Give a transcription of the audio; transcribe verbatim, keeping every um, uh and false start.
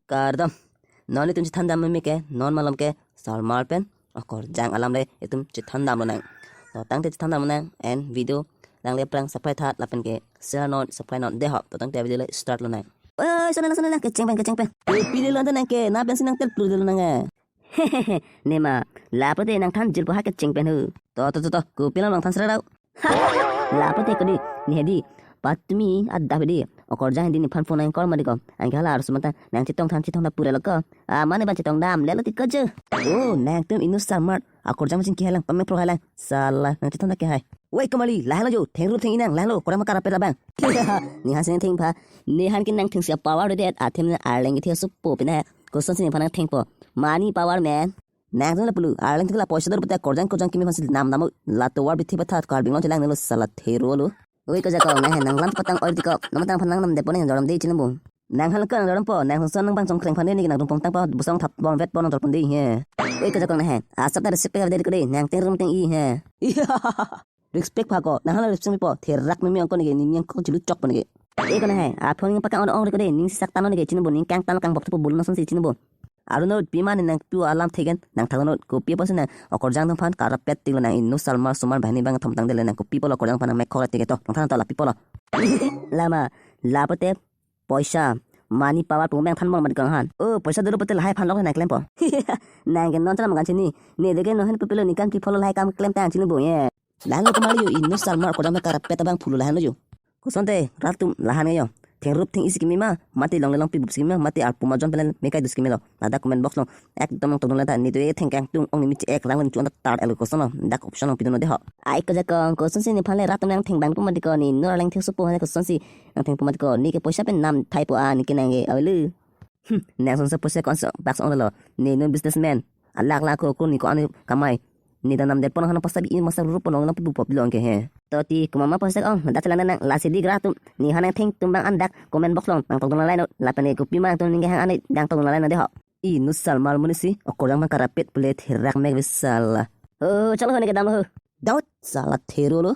Kardom. Non itum chethan dam meme ke, non malom ke, Salmar pen Okorjang alam le itum chethan damlonang. To tangte chethan damlonang, and video langle aphrang subscribe tha lapen ke share non, subscribe non dei ho. To tangte video le start lonang. Oi, sonela, sonela, kecheng pen, kecheng pen. Kopi lelo ante nang ke, na pensi nang tel plu lelo nang eh. Nema, lapote nang than jil po ha kecheng pen ho. To, to, to, to, kopi alam nang than sera dau. Lapote kodi, ne hedi, patumi adap hedi, Okorjang hedi nephan phone nang call mati ko. Anke hala arus mata, nang chetong than chetong da pura lo ko. Ah, mane ba chetong dam, lelo ti ko je. Oh, nangtum inut Salmar, Okorjang machine kehai lang, pamek pro hai lang. Sala, nang chetong da kehai. Wei kamali, lahenlo jo, thengrup theng-i nang, lahenlo, Okorjang ma karapet abang. Nehan si nang thengpha, nehan ke nang thengsi power do det, athem na arleng kethe supo pina, kosonsi nephan nang thengpo. Money power man. Nangtum la pulu, arleng thengla poisa dor pute Okorjang Okorjang kimi aphansi nam dam-o, la tovar bithi pathat Karbi Anglong chelang nelo sala thero lo. Oi ko jakong, nang he nang lam patang oi tiko, nama tang phan nang nam depo nang jorom dei chinambo. Nang hal ko nang jorom po, nang son nang bang chongkreng phan dei ni nang tum pong tang po, busong thap bom vet po nang jor pon dei he. Oi ko jakong nang he, asap ta respect dei ko dei, nang thengrum theng-i he. Respect pha ko, nang hal respect po, therak meme ongko neke, ning yang ko jilu chok po neke. Oi ko nang he, aphone nang pakang on ong re ko dei, ning sak tano neke chinambo, ning kang tano kang bok thupo bulu na sonsi chinambo. Arunot pima ne nangpu alam thegen nang thagonot kopi apotsi nang Okorjang atum aphan karapet tiklo nang inut Salmar Sumar banghini bang thom tang dele nang kopi apotlo Okorjang aphan nang mekhok tik to nang than to lapi apotlo. Lama, lapote poisa, money power pu bang than bom mati kang han. Oh, poisa dolo pote lahai aphan lok nang klempo. Nang ke non chala makan chini. Ne deke non han kopilo ne kang kipholo lahai kam klem tang chinambo ye. Lahenlo kamali jo, inut Salmar Okorjang karapet abang pulu lahenlo jo. Kosonte, rat atum lahan nge jo. Thengrup theng-i si kimi ma, mati longle longpi bup si kimi ma, mati arpu majon pelen mekai dus kimi lo. Ladak comment box along, ekdom nang tokdun lata, ne tu e thengkang tung, ong ne mi che ek lang len chuan tar el koson lo, dak option along pidun lo dei ho. Ai ko jakong, kosonsi nephan le rat atum nang theng bang pu mati ko, ne inut arleng theng supo hane kosonsi nang theng pu mati ko, ne ke poisa pen nam thai po a, ne ke nang ke, alu. Hmm, nang sonso poisa ko-ansi bak ong lo. Ne non businessman. Alak lak ko ko ne ko-an kamai. Ne ta nam det pon han pasa bi masa rup pon nang pi bup pop long ke he. To ti komat ma poisa ong, dak chelang nang lasi di rat atum. Nehan nang theng tum bang an dak comment box along nang tokdun laino. Lapen ne kopi ma nangtum ning hang an dang tokdun laino dei ho. Inut Salmar amonit si Okorjang aphan karapet pule therak mek ve sala. Oh, chalo ne kedam ho. Daut sala thero lo.